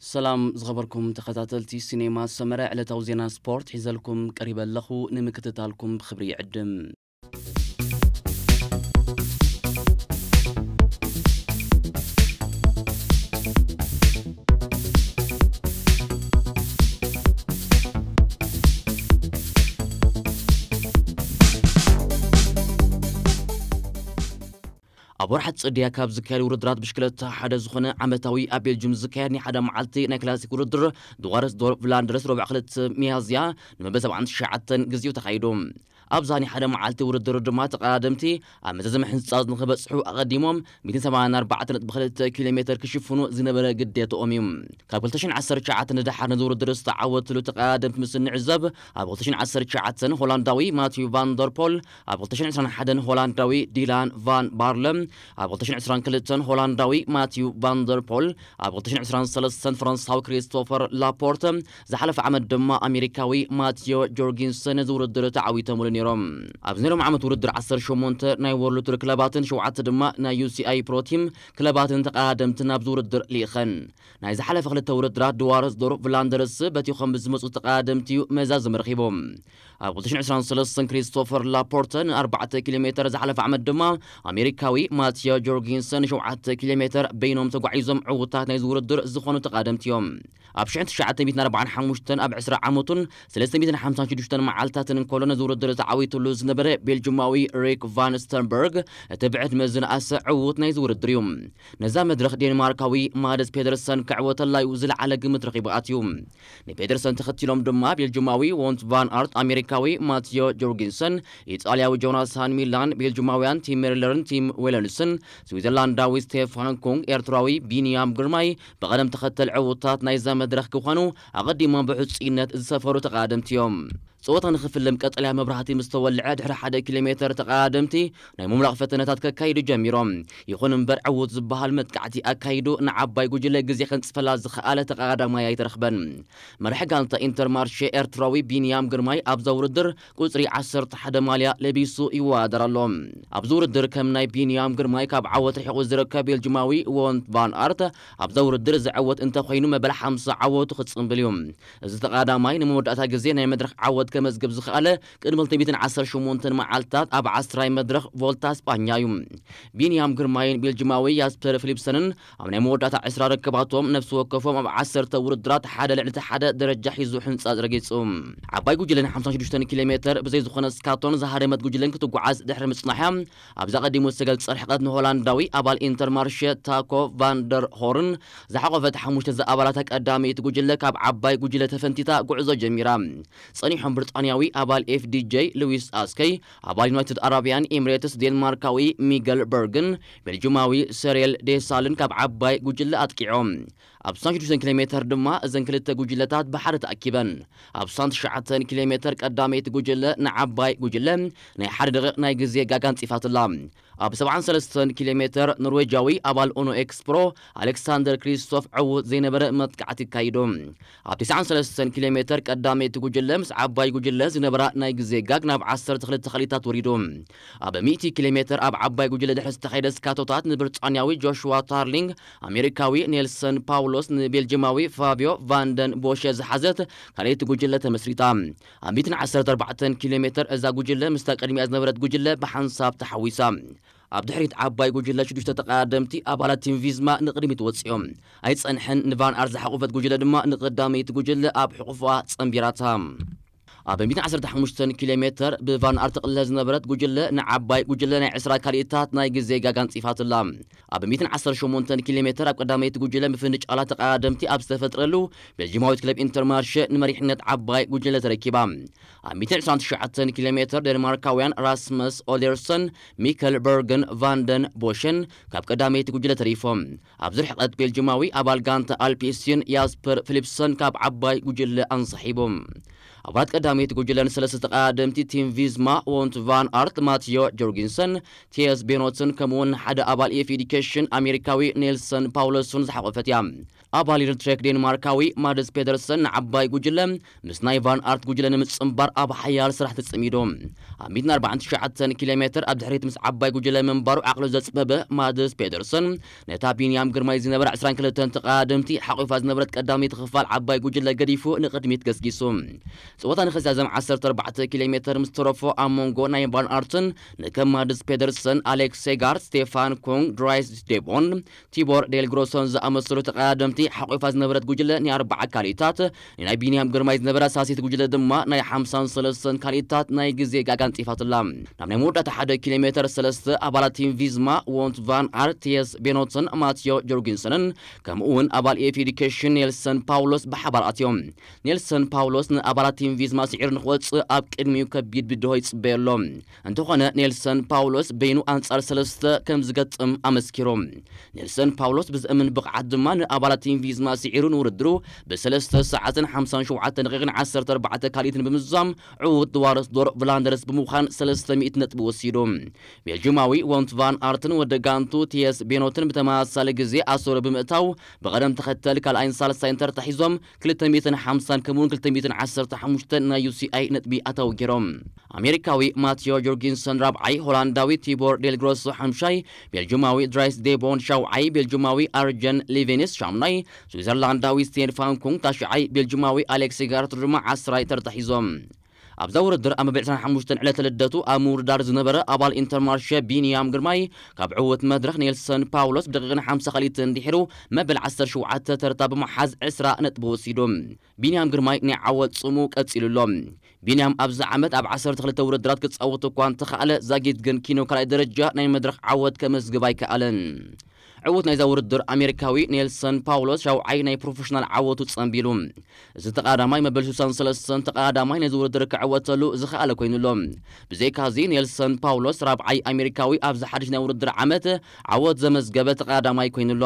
ሰላም ዝኸበርኩም ተኸታተልቲ ሲኔማ ሰመረ፣ ዕለታዊ ዜና ስፖርት ሒዘልኩም ቀሪበ ኣለኹ። ንምክትታልኩም ብኽብሪ ይዕድም። ኣብ ወርሓት ጽድያ ካብ ዝካየድ ውድድራት ብሽክለታ ሓደ ዝኾነ ዓመታዊ ኣብ ቤልጅም ዝካየድ ናይ ሓደ መዓልቲ ናይ ክላሲክ ውድድር ድዋረስ ዶር ቭላንደርስ ረቡዕ ክልተ ሚያዝያ ንመበል ሰብዓን ትሽዓተን ግዜኡ ተኻይዱ። ኣብዛ ናይ ሓደ መዓልቲ ውድድር ድማ ተቐዳደምቲ ኣብ መዘዘመ ሕንጻዝ ንኽበጽሑ ኣቐዲሞም ሚእትን ሰማንያን ኣርባዕተን ነጥቢ ክልተ ኪሎ ሜተር ክሽፍኑ ዝነበረ ግዴታኦም እዩ። ካብ ክልተ ሽሕን ዓሰርተ ትሽዓተን ንደሓር ነዚ ውድድር ዝተዓወትሉ ተቐዳደምቲ ምስ እንዕዘብ፣ ኣብ ክልተ ሽሕን ዓሰርተ ትሽዓተን ሆላንዳዊ ማቲዩ ቫን ደር ፖል፣ ኣብ ክልተ ሽሕን ዕስራን ሓደን ሆላንዳዊ ዲላን ቫን ባርለ፣ ኣብ ክልተ ሽሕን ዕስራን ክልተን ሆላንዳዊ ማቲዩ ቫን ደር ፖል፣ ኣብ ክልተ ሽሕን ዕስራን ሰለስተን ፈረንሳዊ ክሪስቶፈር ላፖርተ፣ ዝሓለፈ ዓመት ድማ ኣሜሪካዊ ማቲዮ ጆርጊንሰን ነዚ ውድድር ተዓዊቶምሉ ነይሮም። ኣብዚ ናይ ሎም ዓመት ውድድር ዓሰርተ ሸሞንተ ናይ ወርልድ ቱር ክለባትን ሸውዓተ ድማ ናይ ዩ ሲ ኣይ ፕሮ ቲም ክለባትን ተቐዳደምትን ናብዚ ውድድር ልኢኸን። ናይ ዝሓለፈ ክልተ ውድድራት ድዋረስ ዶር ቭላንደርስ በቲኾም ብዝመጹ ተቐዳደምቲ እዩ መዛዘሚ ረኺቦም። ኣብ ክልተ ሽሕን ዕስራን ሰለስተን ክሪስቶፈር ላፖርተ ንኣርባዕተ ኪሎ ሜተር፣ ዝሓለፈ ዓመት ድማ ኣሜሪካዊ ማቲዮ ጆርጊንሰን ሸውዓተ ኪሎ ሜተር በይኖም ተጓዒዞም ዕዉታት ናይዚ ውድድር ዝኾኑ ተቐዳደምቲ እዮም። ኣብ ሽሕን ትሽዓተ ሚእትን ኣርባዓን ሓሙሽተን ኣብ ዕስራ ዓመቱን ሰለስተ ሚእትን ሓምሳን ሽዱሽተን መዓልታትን እንከሎ ነዚ ውድድር ተዓዊትሉ ዝነበረ ቤልጅማዊ ሪክ ቫን ስተንበርግ እቲ ብዕድመ ዝነኣሰ ዕዉት ናይዚ ውድድር እዩ። ነዛ መድረኽ ዴንማርካዊ ማደስ ፔደርሰን ክዕወተላ እዩ ዝለዓለ ግምት ረኺቡ ኣትዩ። ንፔደርሰን ተኸቲሎም ድማ ቤልጅማዊ ዎንት ቫን ኣርት፣ ኣሜሪካዊ ማቲዮ ጆርጊንሰን፣ ኢጣልያዊ ጆናታን ሚላን፣ ቤልጅማውያን ቲም ሜርለርን ቲም ዌለንስን፣ ስዊዘርላንዳዊ ስቴፋን ኩንግ፣ ኤርትራዊ ቢንያም ግርማይ ብቐደም ተኸተል ዕዉታት ናይዛ መድረኽ ክኾኑ ኣቐዲሞም ብዕጹይነት ዝሰፈሩ ተቐዳደምቲ እዮም። ጸወታ ንኽፍልም ቀጠልያ መብራህቲ ምስ ተወልዐ ድሕሪ ሓደ ኪሎ ሜተር ተቐዳደምቲ ናይ ምምላቕ ፈተነታት ከካይዱ ጀሚሮም። ይኹን እምበር ዕዉት ዝበሃል መጥቃዕቲ ኣካይዱ ንዓባይ ጉጅለ ግዜ ከንጽፈላ ዝኸኣለ ተቐዳዳማይ ኣይተረኽበን። መራሒ ጋንታ ኢንተርማርሼ ኤርትራዊ ቢንያም ግርማይ ኣብዛ ውድድር ቁጽሪ ዓሰርተ ሓደ ማልያ ለቢሱ ይወዳደር ኣሎ። ኣብዚ ውድድር ከም ናይ ቢንያም ግርማይ ካብ ዓወት ርሒቑ ዝርከብ ቤልጅማዊ ዎንት ቫን ኣርት ኣብዛ ውድድር ዝዕወት እንተኾይኑ መበል ሓምሳ ዓወቱ ክጽንብል እዩ። እዚ ተቐዳማይ ንመወዳእታ ግዜ ናይ መድረኽ ዓወት ከመዝግብ ዝኸኣለ ቅድሚ ክልተ ሚእትን ዓሰርተ ሸሞንተን መዓልታት ኣብ ዓስራይ መድረኽ ቮልታ ስጳኛ እዩ። ቢንያም ግርማይን ቤልጅማዊ ያስፐር ፊሊፕሰንን ኣብ ናይ መወዳእታ ዕስራ ርክባቶም ነፍሲ ወከፎም ኣብ ዓሰርተ ውድድራት ሓደ ልዕሊ እቲ ሓደ ደረጃ ሒዙ ሕንጻጽ ረጊጹ። ዓባይ ጉጅለ ን ሓምሳን ሽዱሽተን ኪሎ ሜተር ብዘይ ዝኾነ ስካቶን ዝሃደመት ጉጅለን ክትጓዓዝ ድሕሪ ምጽናሕያ፣ ኣብዚ ኣቐዲሙ ዝተገልጸ ርሕቀት ንሆላንዳዊ ኣባል ኢንተርማርሸ ታኮ ቫንደር ሆርን ዝሓቖፈት ሓሙሽተ ዝኣባላታ ቀዳመይቲ ጉጅለ ካብ ዓባይ ጉጅለ ተፈንቲታ ጉዕዞ ጀሚራ። ጸኒሖም ብሪጣንያዊ ኣባል ኤፍ ዲ ጄ ሉዊስ ኣስከይ፣ ኣባል ዩናይትድ ኣረብያን ኤምሬትስ ዴንማርካዊ ሚገል በርግን ቤልጅማዊ ሰሬል ዴሳልን ካብ ዓባይ ጉጅለ ኣጥቂዖም። ኣብ ስሳን ሽዱሽተን ኪሎ ሜተር ድማ እዘን ክልተ ጉጅለታት ብሓደ ተኣኪበን። ኣብ ስሳን ትሽዓተን ኪሎ ሜተር ቀዳመይቲ ጉጅለ ንዓባይ ጉጅለ ናይ ሓደ ደቂቕ ናይ ግዜ ጋጋ ኣንጺፋትላ። ኣብ ሰብዓን ሰለስተን ኪሎ ሜተር ኖርዌጃዊ ኣባል ኡኖ ኤክስፕሮ ኣሌክሳንደር ክሪስቶፍ ዕዉት ዘይነበረ መጥቃዕቲ ኣካይዱ። ኣብ ተስዓን ሰለስተን ኪሎ ሜተር ቀዳመይቲ ጉጅለ ምስ ዓባይ ጉጅለ ዝነበራ ናይ ግዜ ጋግ ናብ ዓሰርተ ክልተ ካልኢታት ወሪዱ። ኣብ ሚእቲ ኪሎ ሜተር ኣብ ዓባይ ጉጅለ ድሕሪ ዝተኻየደ ስካቶታት ንብሪጣንያዊ ጆሽዋ ታርሊንግ፣ ኣሜሪካዊ ኔልሰን ፓውሎስ ንቤልጅማዊ ፋብዮ ቫንደን ቦሸ ዝሓዘት ካልኣይቲ ጉጅለ ተመስሪታ። ኣብ ሚእትን ዓሰርተ ኣርባዕተን ኪሎ ሜተር እዛ ጉጅለ ምስታ ቅድሚኣ ዝነበረት ጉጅለ ብሓንሳብ ተሓዊሳ። ኣብ ድሕሪት ዓባይ ጉጅለ ሽዱሽተ ተቐዳደምቲ ኣባላት ቲም ቪዝማ ንቕድሚት ወጺኦም። ኣይጸንሐን፣ ንቫን ኣርት ዝሓቖፈት ጉጅለ ድማ ንቐዳመይቲ ጉጅለ ኣብ ሕቑፋ ጸንቢራታ። ኣብ ሚእትን ዓሰርተ ሓሙሽተን ኪሎ ሜተር ብቫን ኣርት ትቕለል ዝነበረት ጉጅለ ንዓባይ ጉጅለ ናይ ዕስራ ካልኢታት ናይ ግዜ ጋጋ ኣንጺፋትላ። ኣብ ሚእትን ዓሰርተ ሸሞንተን ኪሎ ሜተር ኣብ ቀዳመይቲ ጉጅለ ምፍንጫላት ተቐዳደምቲ ኣብ ዝተፈጥረሉ ቤልጂማዊት ክለብ ኢንተርማርሸ ንመሪሕነት ዓባይ ጉጅለ ተረኪባ። ኣብ ሚእትን ዕስራን ትሽዓተን ኪሎ ሜተር ዴንማርካውያን ራስመስ ኦሌርሰን፣ ሚከል በርግን ቫንደን ቦሸን ካብ ቀዳመይቲ ጉጅለ ተሪፎም። ኣብዚ ርሕቐት ቤልጂማዊ ኣባል ጋንታ ኣልፒሲን ያስፐር ፊሊፕሰን ካብ ዓባይ ጉጅለ ኣንሳሒቡ። ኣባላት ቀዳመይቲ ጉጅለ ንሰለስተ ተቐዳደምቲ ቲም ቪዝማ፣ ዎንት ቫን ኣርት፣ ማቲዮ ጆርጊንሰን፣ ቲየስ ቤኖትን ከምኡውን ሓደ ኣባል ኤፍ ኤዲኬሽን ኣሜሪካዊ ኔልሰን ፓውለሱን ዝሓቖፈት እያ። ኣባል ሪል ትሬክ ዴንማርካዊ ማድስ ፔደርሰን ንዓባይ ጉጅለ ምስ ናይ ቫን ኣርት ጉጅለ ንምጽንባር ኣብ ሓያል ስራሕ ተጸሚዱ። ኣብ ሚእትን ኣርባዓን ትሽዓተን ኪሎ ሜትር ኣብ ድሕሪት ምስ ዓባይ ጉጅለ ምንባሩ ዓቕሉ ዘጽበበ ማድስ ፔደርሰን፣ ነታ ቢንያም ግርማይ ዝነበራ ዕስራን ክልተን ተቐዳደምቲ ሓቑፋ ዝነበረት ቀዳመይቲ ክፋል ዓባይ ጉጅለ ገዲፉ ንቕድሚት ገስጊሱ። ጸወታ ንኽዛዘም ዓሰርተ ኣርባዕተ ኪሎ ሜትር ምስ ተረፎ፣ ኣብ መንጎ ናይ ቫን ኣርትን ንከም ማድስ ፔደርሰን፣ ኣሌክስ ሴጋር፣ ስቴፋን ኩንግ፣ ድራይስ ዴቦን፣ ቲቦር ዴል ግሮሶን ዝኣመሰሉ ተቐዳደምቲ ሓቑፋ ዝነበረት ጉጅለ ናይ ኣርባዓ ካልኢታት፣ ንናይ ቢንያም ግርማይ ዝነበራ ሳሲት ጉጅለ ድማ ናይ ሓምሳን ሰለስተን ካልኢታት ናይ ግዜ ጋጋ ኣንጺፋትላ። ናብ ናይ መወዳእታ ሓደ ኪሎ ሜትር ሰለስተ ኣባላት ቲም ቪዝማ፣ ዎንት ቫን ኣርት፣ ቲየስ ቤኖትን ማትዮ ጆርጊንሰንን፣ ከምኡ እውን ኣባል ኤፍ ኤዲኬሽን ኔልሰን ፓውሎስ ብሓባር ኣትዮም። ኔልሰን ፓውሎስ ንኣባላት ቲም ቪዝማ ስዒሩ ንክወጽእ ኣብ ቅድሚኡ ከቢድ ብድሆ ይጽበዮ ኣሎ። እንተኾነ ኔልሰን ፓውሎስ በይኑ ኣንጻር ሰለስተ ከም ዝገጥም ኣመስኪሩ። ኔልሰን ፓውሎስ ብዘእምን ብቕዓት ድማ ንኣባላት ቲም ቪዝማ ስዒሩ ንውድድሩ ብሰለስተ ሰዓትን ሓምሳን ሸውዓተ ደቂቕን ዓሰርተ ኣርባዕተ ካልኢትን ብምዝዛም ዕዉት ድዋረስ ዶር ቭላንደርስ ብምዃን ሰለስተ ሚእቲ ነጥቢ ወሲዱ። ቤልጂማዊ ዎንት ቫን ኣርትን ወደ ጋንቱ ቲየስ ቤኖትን ብተመሳሳሊ ግዜ ኣሰሩ ብምእታው ብቐደም ተኸተል ካልኣይን ሳልሳይን ተርታ ሒዞም ክልተ ሚእትን ሓምሳን ከምኡውን ክልተ ሚእትን ዓሰርተ ሓሙሽተን ናይ ዩ ሲ ኣይ ነጥቢ ኣታዊ ገይሮም። ኣሜሪካዊ ማቲዮ ጆርጊንሰን ራብዓይ፣ ሆላንዳዊ ቲቦር ዴልግሮሶ ሓምሻይ፣ ቤልጂማዊ ድራይስ ዴቦን ሻውዓይ፣ ቤልጂማዊ ኣርጀን ሊቪንስ ሻምናይ፣ ስዊዘርላንዳዊ ስቴፋን ኩንግ ታሽዓይ፣ ቤልጂማዊ ኣሌክሲ ጋርት ድማ ዓስራይ ተርታ ሒዞም። ኣብዛ ውድድር ኣብ መበል ዕስራን ሓሙሽተን ዕለተ ልደቱ ኣብ ምውድዳር ዝነበረ ኣባል ኢንተርማርሸ ቢንያም ግርማይ ካብ ዕዉት መድረኽ ኔልሰን ፓውሎስ ብደቂቕን ሓምሳ ካልኢትን ድሒሩ መበል ዓሰርተ ሸውዓተ ተርታ ብምሓዝ ዕስራ ነጥቢ ወሲዱ። ቢንያም ግርማይ ናይ ዓወት ጽሙ ቀጺሉ ኣሎ። ቢንያም ኣብዚ ዓመት ኣብ ዓሰርተ ክልተ ውድድራት ክጻወት እኳ እንተኸኣለ፣ ዛጊት ግን ኪኖ ካልኣይ ደረጃ ናይ መድረኽ ዓወት ከመዝግብ ኣይከኣለን። ዕዉት ናይዛ ውድድር ኣሜሪካዊ ኔልሰን ፓውሎስ ሻውዓይ ናይ ፕሮፌሽናል ዓወቱ ጸንቢሉ። እዚ ተቐዳዳማይ መበል ሽሳን ሰለስተን ተቐዳዳማይ ነዚ ውድድር ክዕወተሉ ዝኸኣለ ኮይኑ ኣሎ። ብዘይካዚ ኔልሰን ፓውሎስ ራብዓይ ኣሜሪካዊ ኣብዚ ሓድሽ ናይ ውድድር ዓመት ዓወት ዘመዝገበ ተቐዳዳማይ ኮይኑ ኣሎ።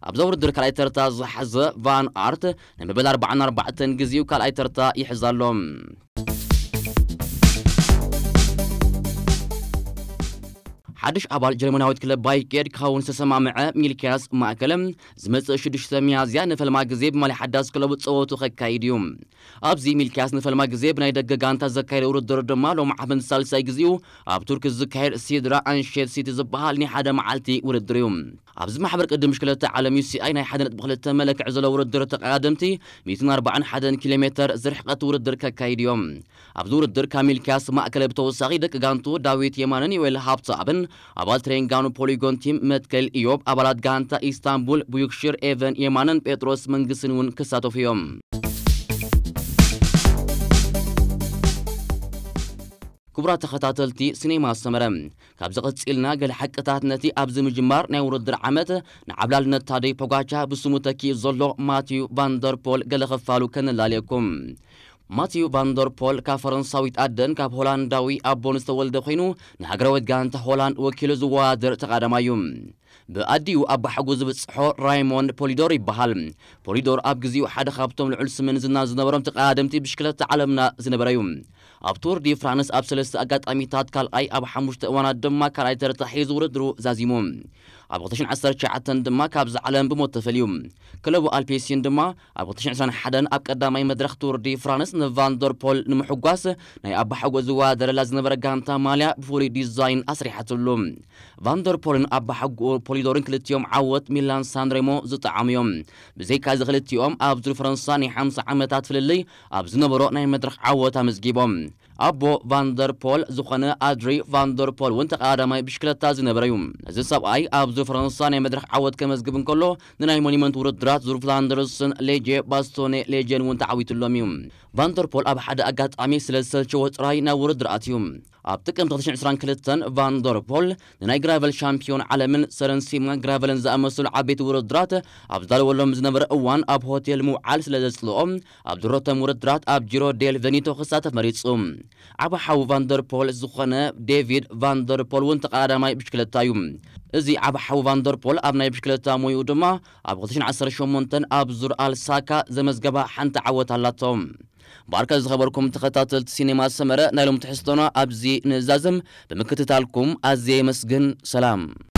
ኣብዛ ውድድር ካልኣይ ተርታ ዝሓዘ ቫን ኣርት ንመበል ኣርባዓን ኣርባዕተን ግዜኡ ካልኣይ ተርታ ይሕዝ ኣሎ። ሓድሽ ኣባል ጀርመናዊት ክለብ ባይኬድ ክኸውን ዝተሰማምዐ ሚልኪያስ ማእከለ ዝመጽእ ሽዱሽተ ሚያዝያ ንፈልማ ግዜ ብማልያ ሓዳስ ክለቡ ጸወቱ ከካይድ እዩ። ኣብዚ ሚልኪያስ ንፈልማ ግዜ ብናይ ደገ ጋንታ ዘካየደ ውድድር ድማ ሎሚ ዓመት ሳልሳይ ግዜኡ ኣብ ቱርክ ዝካየድ ሲድራ ኣንሼት ሲቲ ዝበሃል ናይ ሓደ መዓልቲ ውድድር እዩ። ኣብዚ ማሕበር ቅድም ብሽክለታ ዓለም ዩ ሲ ኣይ ናይ ሓደ ነጥቢ ክልተ መለክዒ ዘለዎ ውድድር ተቐዳደምቲ ሚእትን ኣርባዓን ሓደን ኪሎ ሜትር ዝርሕቀት ውድድር ከካይድ እዮም። ኣብዚ ውድድር ካብ ሚልኪያስ ማእከለ ብተወሳኺ ደቂ ጋንቱ ዳዊት የማንን ዮኤል ሃብተኣብን ኣባል ትሬንጋኑ ፖሊጎን ቲም መትከል ኢዮብ ኣባላት ጋንታ ኢስታንቡል ቡዩክሽር ኤቨን የማንን ጴጥሮስ መንግስትን እውን ክሳተፉ እዮም። ክቡራት ተኸታተልቲ ሲኔማ ሰመረ፣ ካብዚ ቀጺልና ገለ ሓቅታት ነቲ ኣብዚ ምጅማር ናይ ውድድር ዓመት ንዓብላልነት ታደይ ፖጋቻ ብስሙ ተኪኡ ዘሎ ማቲዩ ቫንደርፖል ገለ ክፋሉ ከነላልየኩም። ማቲዩ ቫንደርፖል ካብ ፈረንሳዊት ኣደን ካብ ሆላንዳዊ ኣቦን ዝተወልደ ኮይኑ፣ ንሃገራዊት ጋንታ ሆላንድ ወኪሉ ዝወዳደር ተቐዳዳማይ እዩ። ብኣዲኡ ኣባሓጎ ዝብጽሖ ራይሞንድ ፖሊዶር ይበሃል። ፖሊዶር ኣብ ግዜኡ ሓደ ካብቶም ልዑል ስምን ዝናን ዝነበሮም ተቐዳደምቲ ብሽክለታ ዓለምና ዝነበረ እዩ። ኣብ ቱር ዲ ፍራንስ ኣብ ሰለስተ ኣጋጣሚታት ካልኣይ፣ ኣብ ሓሙሽተ እዋናት ድማ ካልኣይ ተርታ ሒዙ ውድድሩ ዛዚሙ። ኣብ ክልተ ሽሕን ዓሰርተ ትሽዓተን ድማ ካብዛ ዓለም ብሞት ተፈልዩ። ክለቡ ኣልፔሲን ድማ ኣብ ክልተ ሽሕን ዕስራን ሓደን ኣብ ቀዳማይ መድረኽ ቱር ዲ ፍራንስ ንቫንደርፖል ንምሕጓስ ናይ ኣባሓጎ ዝወዳደረላ ዝነበረ ጋንታ ማልያ ብፍሉይ ዲዛይን ኣስሪሓትሉ። ቫንደርፖልን ኣባሓጎ ፖሊዶርን ክልቲኦም ዓወት ሚላን ሳንሬሞ ዝጠዓሙ እዮም። ብዘይካዚ ክልቲኦም ኣብ ዙር ፈረንሳ ናይ ሓምሳ ዓመታት ፍልልይ ኣብ ዝነበሮ ናይ መድረኽ ዓወት ኣመዝጊቦም። ኣቦ ቫንደርፖል ዝኾነ ኣድሪ ቫንደርፖል እውን ተቐዳዳማይ ብሽክለታ ዝነበረ እዩ። እዚ ሰብኣይ ኣብ ዙር ፈረንሳ ናይ መድረኽ ዓወት ከመዝግብ እንከሎ፣ ንናይ ሞኒመንት ውድድራት ዙር ፍላንደርስን ሌጀ ባስቶኔ ሌጀን እውን ተዓዊትሎም እዩ። ቫንደርፖል ኣብ ሓደ ኣጋጣሚ ስለ ዝሰልቸዎ ጥራይ ናብ ውድድር ኣትዩ። ኣብ ጥቅምቲ ክልተ ሽሕን ዕስራን ክልተን ቫንደርፖል ንናይ ግራቨል ሻምፒዮን ዓለምን ሰረንሲማ ግራቨልን ዝኣመሰሉ ዓበይቲ ውድድራት ኣብ ዝዳለወሎም ዝነበረ እዋን ኣብ ሆቴል ምውዓል ስለ ዘጽልኦ፣ ኣብ ድሮቶም ውድድራት ኣብ ጂሮ ዴል ቬኒቶ ክሳተፍ መሪጹ። ዓቢ ሓው ቫንደርፖል ዝኾነ ዴቪድ ቫንደርፖል እውን ተቐዳዳማይ ብሽክለታ እዩ። እዚ ዓቢ ሓው ቫንደርፖል ኣብ ናይ ብሽክለታ ሞይኡ ድማ ኣብ ክልተ ሽሕን ዓሰርተ ሸሞንተን ኣብ ዙር ኣልሳካ ዘመዝገባ ሓንቲ ዓወት ኣላቶ። ብኣርከ ዝኸበርኩም ተኸታተልቲ ሲኔማ ሰመረ፣ ናይ ሎም ትሕዝቶና ኣብዚ ንዛዝም። ብምክትታልኩም ኣዝየ የመስግን። ሰላም።